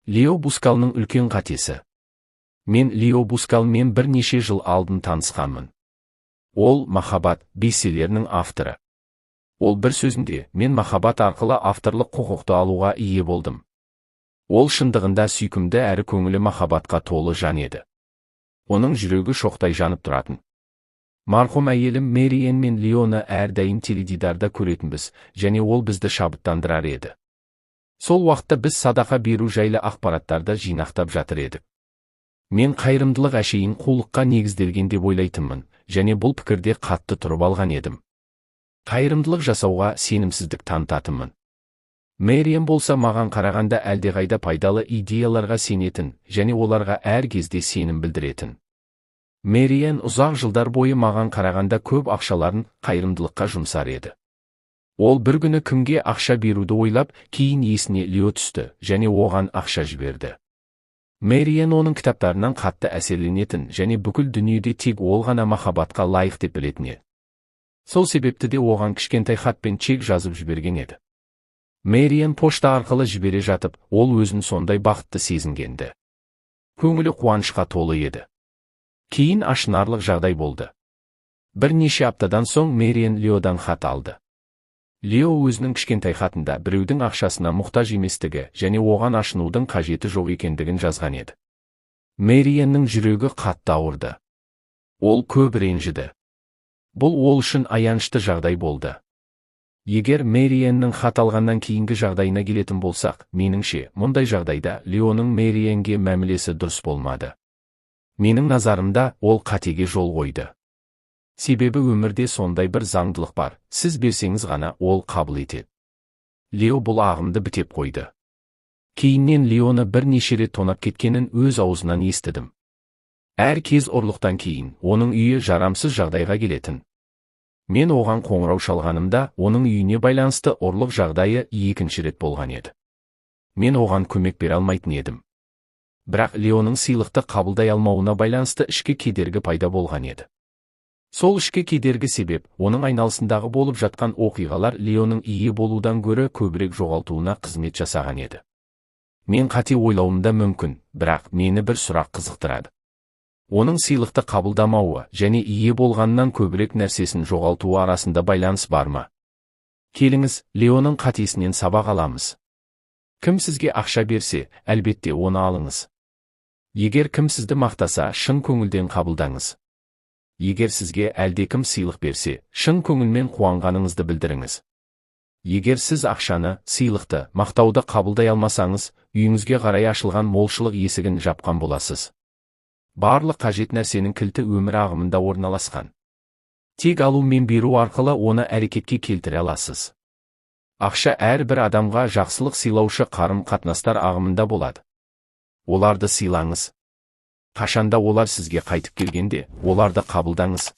Лео Бускалның үлкен қатесі. Мен Лео Бускалмен бірнеше жыл алдын танысқанмын. Ол «Махаббат» бестселлерінің авторы. Ол бір сөзінде: «Мен махаббат арқылы авторлық құқықты алуға ие болдым». Ол шындығында сүйкімді әрі көңілі махаббатқа толы жан еді. Оның жүрегі шоқтай жанып тұратын. Марқұм әйелім Мэриэн мен Леоны әрдайым теледидарда көретінбіз және ол бізді шабыттандырар еді. Сол уақытта біз садақа беру жайлы ақпараттарды жинақтап жатыр едік. Мен қайырымдылық әшейін қулыққа негізделген деп ойлайтынмын және бұл пікірде қатты тұрып алған едім. Қайырымдылық жасауға сенімсіздік танытатынмын. Мэриэн болса, маған қарағанда әлдеқайда пайдалы идеяларға сенетін және оларға әр кезде сенім білдіретін. Мэриэн ұзақ жылдар бойы маған қарағанда көп ақшаларын қайырымдылыққа жұмсар еді. Ол бір күні кімге ақша беруді ойлап, кейін есіне Лео түсті және оған ақша жіберді. Мэриэн оның кітаптарынан қатты әсерленетін және бүкіл дүниеде тек ол ғана махаббатқа лайық деп білетін еді. Сол себепті де оған кішкентай хатпен чек жазып жіберген еді. Мэриэн пошта арқылы жібере жатып, ол өзін сондай бақытты сезінгенді. Көңілі қуанышқа толы еді. Кейін ашынарлық жағдай болды. Бірнеше аптадан соң Мэриэн Леодан хат алды. Лео өзінің кішкентай хатында біреудің ақшасына мұқтаж еместігі және оған ашынудың қажеті жоқ екендігін жазған еді. Мэриэннің жүрегі қатты ауырды. Ол көп ренжіді. Бұл ол үшін аянышты жағдай болды. Егер Мэриэннің хат алғаннан кейінгі жағдайына келетін болсақ, меніңше, мұндай жағдайда Леоның Мэриэнге мәмілесі дұрыс болмады. Менің назарымда, ол қатеге жол қойды. Себебі өмірде сондай бір заңдылық бар: сіз берсеңіз ғана, ол қабыл етеді. Лео бұл ағымды бітеп қойды. Кейіннен Леоны бірнеше рет тонап кеткенін өз аузынан естідім. Әр кез ұрлықтан кейін оның үйі жарамсыз жағдайға келетін. Мен оған қоңырау шалғанымда, оның үйіне байланысты ұрлық жағдайы екінші рет болған еді. Мен оған көмек бере алмайтын едім. Бірақ Леоның сыйлықты қабылдай алмауына байланысты ішкі кедергі пайда болған еді. Сол ішкі кедергі себеп оның айналысындағы болып жатқан оқиғалар Леоның ие болудан гөрі көбірек жоғалтуына қызмет жасаған еді. Мен қате ойлауым да мүмкін, бірақ мені бір сұрақ қызықтырады. Оның сыйлықты қабылдамауы және ие болғаннан көбірек нәрсесін жоғалтуы арасында байланыс бар ма? Келіңіз, Леоның қатесінен сабақ аламыз. Кім сізге ақша берсе, әлбетте, оны алыңыз. Егер кім сізді мақтаса, шын көңілден қабылдаңыз. Егер сізге әлдекім сыйлық берсе, шын көңілмен қуанғаныңызды білдіріңіз. Егер сіз ақшаны, сыйлықты, мақтауды қабылдай алмасаңыз, үйіңізге қарай ашылған молшылық есігін жапқан боласыз. Барлық қажет нәрсенің кілті өмір ағымында орналасқан. Тек алу мен беру арқылы оны әрекетке келтіре аласыз. Ақша әрбір адамға жақсылық сыйлаушы қарым қатынастар ағымында болады. Оларды сыйлаңыз. Қашанда олар сізге қайтып келгенде, оларды қабылдаңыз.